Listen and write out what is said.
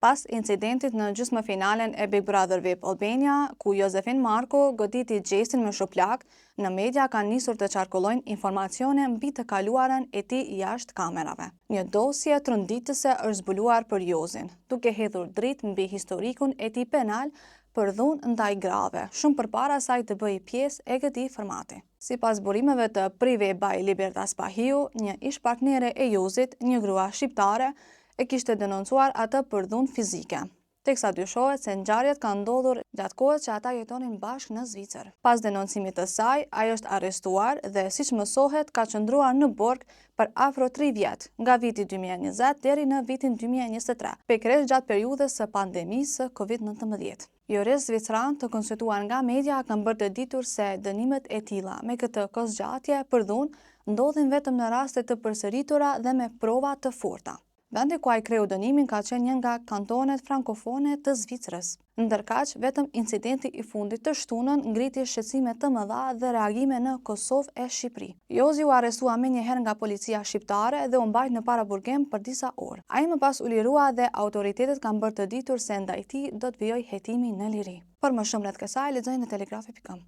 Pas incidentit në gjysmëfinalen e Big Brother VIP Albania, ku Jozefin Marku goditi Gjestin me shuplakë, në media kanë nisur të qarkullojnë informacione mbi të kaluarën e tij jashtë kamerave. Një dosje tronditëse është zbuluar për Jozin, duke hedhur dritë mbi historikun e tij penal për dhunë ndaj grave, shumë përpara se ai të bëhej pjesë e këtij formati. Sipas burimeve të Prive by Liberta Spahiu, një ish-partnere e Jozit, një grua shqiptare, e kishte denoncuar atë për dhunë fizike, teksa dyshohet se ngjarjet kanë ndodhur gjatë kohës që ata jetonin bashkë në Zvicër. Pas denoncimit të saj, ai është arrestuar dhe, siç mësohet, ka qëndruar në burg për afro 3 vjet, nga viti 2020 deri në vitin 2023, pikërisht gjatë periudhës së pandemisë së Covid-19. Juristë zviceranë të konsultuar nga media kanë bërë të ditur se dënimet e tilla me këtë kohëzgjatje për dhunë ndodhin vetëm në raste të përsëritura dhe me prova të forta. Vendi ku ai kreu dënimin ka qenë një nga kantonet frankofone të Zvicrës. Ndërkaq, vetëm incidenti i fundit të shtunën ngriti shqetësime të mëdha dhe reagime në Kosovë e Shqipëri. Jozi u arrestua menjëherë nga policia shqiptare dhe u mbajt në paraburgim për disa orë. Ai më pas u lirua dhe autoritetet kanë bërë të ditur se ndaj tij do të vijojë hetimi në liri. Për më shumë rreth kësaj, lexoni në telegrafi.com.